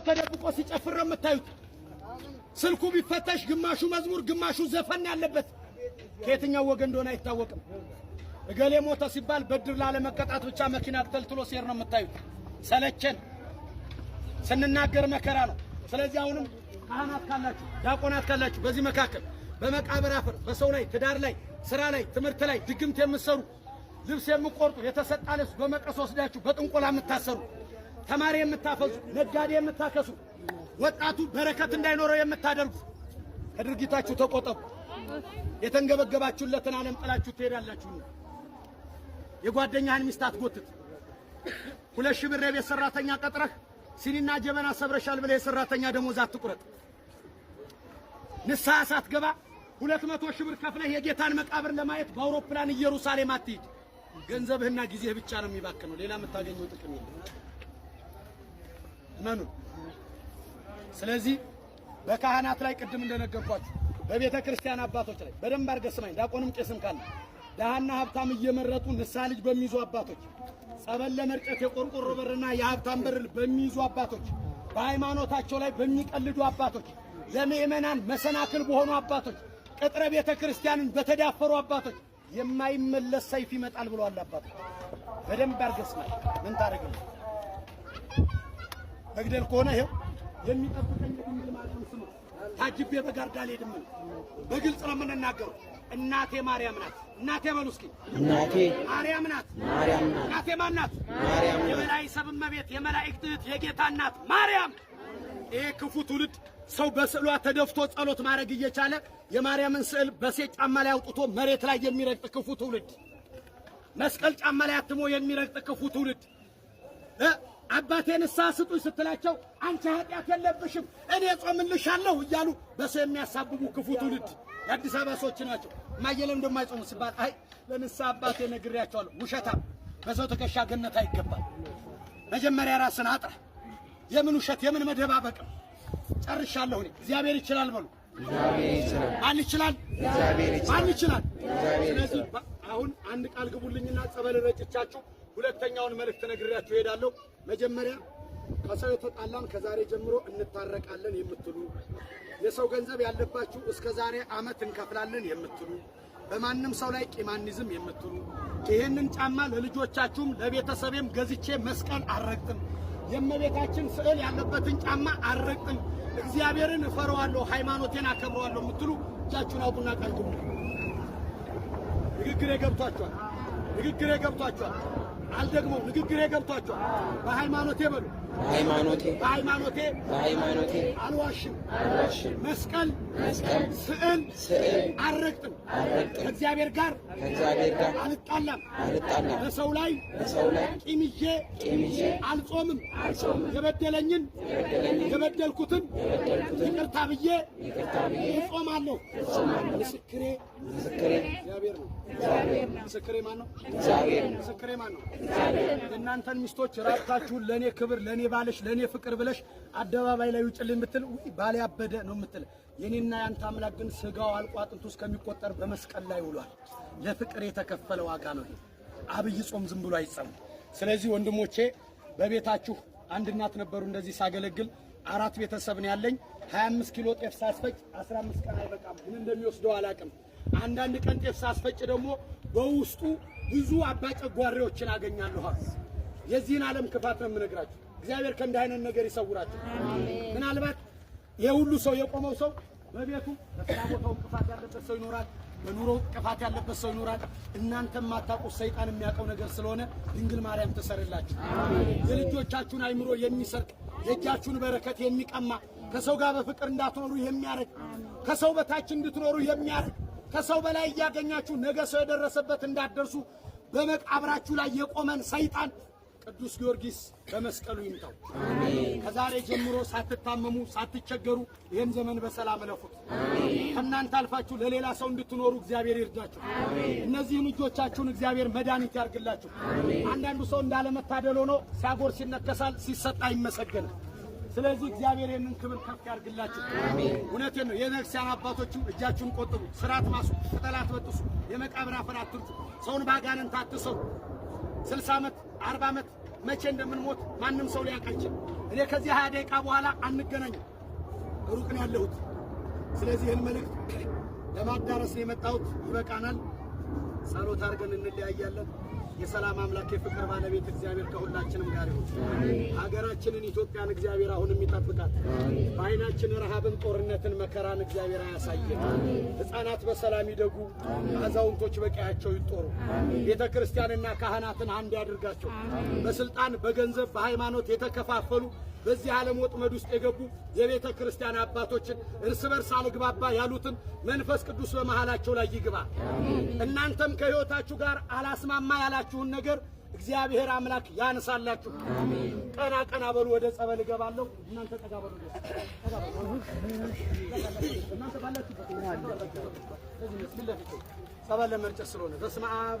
ተደብቆ ሲጨፍር ነው የምታዩት። ስልኩ ቢፈተሽ ግማሹ መዝሙር ግማሹ ዘፈን ያለበት ከየትኛው ወገን እንደሆነ አይታወቅም። እገሌ ሞተ ሲባል በድር ላለመቀጣት ብቻ መኪና ተልትሎ ሲሄድ ነው የምታዩት። ሰለቸን። ስንናገር መከራ ነው። ስለዚህ አሁንም ካህናት ካላችሁ፣ ዲያቆናት ካላችሁ በዚህ መካከል በመቃብር አፈር በሰው ላይ ትዳር ላይ ስራ ላይ ትምህርት ላይ ድግምት የምትሰሩ፣ ልብስ የምትቆርጡ፣ የተሰጣ ልብስ በመቀስ ወስዳችሁ በጥንቆላ የምታሰሩ፣ ተማሪ የምታፈዙ፣ ነጋዴ የምታከሱ፣ ወጣቱ በረከት እንዳይኖረው የምታደርጉ ከድርጊታችሁ ተቆጠቡ። የተንገበገባችሁለትን ዓለም ጥላችሁ ትሄዳላችሁ። የጓደኛህን ሚስት አትጎትት። 2,000 ብር የቤት ሰራተኛ ቀጥረህ ሲኒና ጀበና ሰብረሻል ብለህ የሰራተኛ ደሞዝ አትቁረጥ። ንስሐ ሳትገባ 200,000 ብር ከፍለህ የጌታን መቃብር ለማየት በአውሮፕላን ኢየሩሳሌም አትሂድ። ገንዘብህና ጊዜህ ብቻ ነው የሚባክነው። ሌላ የምታገኘው ጥቅም የለም። እመኑ። ስለዚህ በካህናት ላይ ቅድም እንደነገርኳችሁ በቤተ ክርስቲያን አባቶች ላይ በደንብ አድርገህ ስማኝ። ዲያቆንም ቄስም ካለ ደሃና ሀብታም እየመረጡ ንስሐ ልጅ በሚይዙ አባቶች፣ ጸበል ለመርጨት የቆርቆሮ በርና የሀብታም በር በሚይዙ አባቶች፣ በሃይማኖታቸው ላይ በሚቀልዱ አባቶች፣ ለምእመናን መሰናክል በሆኑ አባቶች፣ ቅጥረ ቤተ ክርስቲያንን በተዳፈሩ አባቶች የማይመለስ ሰይፍ ይመጣል ብለዋል አባቶች። በደንብ አድርገህ ስማኝ። ምን ታደርግልህ? መግደል ከሆነ ይኸው የሚጠብቀኝ የድንግል ማርያም ስም ታጅቤ በጋርዳ አልሄድም። በግልጽ ነው የምንናገረው። እናቴ ማርያም ናት። እናቴ በሉ እስኪ። እናቴ ማርያም ናት። ማርያም ናት። እናቴ ማን ናት? ማርያም ናት። የበላይ ሰብ እመቤት፣ የመላእክት እህት፣ የጌታ እናት ማርያም። ይሄ ክፉ ትውልድ ሰው በስዕሏ ተደፍቶ ጸሎት ማድረግ እየቻለ የማርያምን ስዕል በሴት ጫማ ላይ አውጥቶ መሬት ላይ የሚረግጥ ክፉ ትውልድ፣ መስቀል ጫማ ላይ አትሞ የሚረግጥ ክፉ ትውልድ፣ አባቴ ንስሐ ስጡኝ ስትላቸው አንቺ ኃጢአት የለብሽም እኔ ጾምልሻለሁ እያሉ በሰው የሚያሳብቡ ክፉ ትውልድ የአዲስ አበባ ሰዎች ናቸው። ማየለም እንደማይጾሙ ሲባል አይ ለንስሐ አባቴ ነግሬያቸዋለሁ። ውሸታም፣ በሰው ትከሻ ገነት አይገባም። መጀመሪያ ራስን አጥራ። የምን ውሸት የምን መደባበቅም። ጨርሻለሁ እኔ። እግዚአብሔር ይችላል በሉ። እግዚአብሔር ይችላል። ማን ይችላል? እግዚአብሔር ማን ይችላል። ይችላል? እግዚአብሔር ስለዚህ ይችላል። አሁን አንድ ቃል ግቡልኝና ጸበል ረጭቻችሁ ሁለተኛውን መልእክት ነግሬያችሁ እሄዳለሁ። መጀመሪያ ከሰው የተጣላን ከዛሬ ጀምሮ እንታረቃለን የምትሉ፣ የሰው ገንዘብ ያለባችሁ እስከ ዛሬ ዓመት እንከፍላለን የምትሉ፣ በማንም ሰው ላይ ቂም አንይዝም የምትሉ፣ ይሄንን ጫማ ለልጆቻችሁም ለቤተሰቤም ገዝቼ መስቀል አልረግጥም፣ የእመቤታችን ስዕል ያለበትን ጫማ አልረግጥም፣ እግዚአብሔርን እፈራዋለሁ፣ ሃይማኖቴን አከብረዋለሁ የምትሉ እጃችሁን አውጡና ቃል ግቡ። ንግግሬ ገብቷችኋል? ንግግሬ ገብቷችኋል? አልደግመው። ንግግሬ ገብቷችኋል? በሃይማኖቴ በሉ። በሃይማኖቴ። በሃይማኖቴ። በሃይማኖቴ። አልዋሽም። አልዋሽም። መስቀል፣ መስቀል፣ ስዕል ስዕል አልረግጥም። አልረግጥም። ከእግዚአብሔር ጋር ከእግዚአብሔር ጋር አልጣላም። አልጣላም። በሰው ላይ በሰው ላይ ቂም ይዤ ቂም ይዤ አልጾምም። አልጾምም። የበደለኝን የበደለኝን የበደልኩትን የበደልኩትን ይቅርታ ብዬ ይቅርታ ብዬ እጾማለሁ። እጾማለሁ። ምስክሬ ምስክሬ እግዚአብሔር ነው። እግዚአብሔር ነው። ምስክሬ ማን ነው? እግዚአብሔር ነው። ምስክሬ ማን ነው? የእናንተን ሚስቶች ራቁታችሁን ለእኔ ክብር፣ ለእኔ ባልሽ፣ ለእኔ ፍቅር ብለሽ አደባባይ ላይ ውጭልኝ ብትል ውይ ባሌ ያበደ ነው የምትል። የኔና ያንተ አምላክ ግን ስጋው አልቆ አጥንቱ እስከሚቆጠር በመስቀል ላይ ውሏል። ለፍቅር የተከፈለ ዋጋ ነው ይሄ። አብይ ጾም ዝም ብሎ አይጸምም። ስለዚህ ወንድሞቼ በቤታችሁ አንድ እናት ነበሩ እንደዚህ ሳገለግል አራት ቤተሰብ ነው ያለኝ። 25 ኪሎ ጤፍ ሳስፈጭ 15 ቀን አይበቃም። ምን እንደሚወስደው አላቅም። አንዳንድ ቀን ጤፍ ሳስፈጭ ደግሞ በውስጡ ብዙ አባጨጓሬዎችን አገኛለሁ። የዚህን ዓለም ክፋት ነው የምነግራችሁ። እግዚአብሔር ከእንዲህ አይነት ነገር ይሰውራችሁ። ምናልባት ይሄ ሁሉ ሰው የቆመው ሰው በቤቱ በስራ ቦታው እንቅፋት ያለበት ሰው ይኖራል። በኑሮ እንቅፋት ያለበት ሰው ይኖራል። እናንተ የማታውቁት ሰይጣን የሚያውቀው ነገር ስለሆነ ድንግል ማርያም ትሰርላችሁ። የልጆቻችሁን አይምሮ የሚሰርቅ፣ የእጃችሁን በረከት የሚቀማ፣ ከሰው ጋር በፍቅር እንዳትኖሩ የሚያደርግ፣ ከሰው በታች እንድትኖሩ የሚያደርግ፣ ከሰው በላይ እያገኛችሁ ነገ ሰው የደረሰበት እንዳትደርሱ በመቃብራችሁ ላይ የቆመን ሰይጣን ቅዱስ ጊዮርጊስ በመስቀሉ ይምታው። ከዛሬ ጀምሮ ሳትታመሙ ሳትቸገሩ ይህን ዘመን በሰላም እለፉት። ከእናንተ አልፋችሁ ለሌላ ሰው እንድትኖሩ እግዚአብሔር ይርዳችሁ። እነዚህን እጆቻችሁን እግዚአብሔር መድኃኒት ያርግላችሁ። አንዳንዱ ሰው እንዳለመታደል ሆኖ ሲያጎርስ ይነከሳል፣ ሲሰጥ አይመሰገንም። ስለዚህ እግዚአብሔር ይህንን ክብር ከፍ ያርግላችሁ። እውነቴን ነው። የቤተክርስቲያን አባቶችም እጃችሁን ቆጥቡ፣ ስርዓት ማሱ፣ ቅጠል አትበጥሱ፣ የመቃብር አፈር አትርጩ፣ ሰውን ባጋንንት አትሰሩ። 60 ዓመት 40 ዓመት መቼ እንደምንሞት ማንም ሰው ሊያውቅ አይችልም። እኔ ከዚህ 20 ደቂቃ በኋላ አንገናኝም፣ ሩቅ ነው ያለሁት። ስለዚህ ይህን መልእክት ለማዳረስ ነው የመጣሁት። ይበቃናል። ጸሎት አድርገን እንለያያለን። የሰላም አምላክ የፍቅር ባለቤት እግዚአብሔር ከሁላችንም ጋር ይሁን። ሀገራችንን ኢትዮጵያን እግዚአብሔር አሁንም ይጠብቃት። በዓይናችን ረሃብን፣ ጦርነትን፣ መከራን እግዚአብሔር አያሳየን። ሕፃናት በሰላም ይደጉ፣ አዛውንቶች በቀያቸው ይጦሩ። ቤተ ክርስቲያንና ካህናትን አንድ ያድርጋቸው። በስልጣን በገንዘብ በሃይማኖት የተከፋፈሉ፣ በዚህ ዓለም ወጥመድ ውስጥ የገቡ የቤተ ክርስቲያን አባቶችን፣ እርስ በርስ አልግባባ ያሉትን መንፈስ ቅዱስ በመሃላቸው ላይ ይግባ። እናንተም ከሕይወታችሁ ጋር አላስማማ ያላችሁን ነገር እግዚአብሔር አምላክ ያንሳላችሁ። ቀና ቀና በሉ። ወደ ጸበል እገባለሁ። እናንተ ጠጋ በሉ። ጠጋ በሉ። እናንተ ባላችሁበት ፊት ለፊት ጸበል ለመርጨት ስለሆነ በስመ አብ።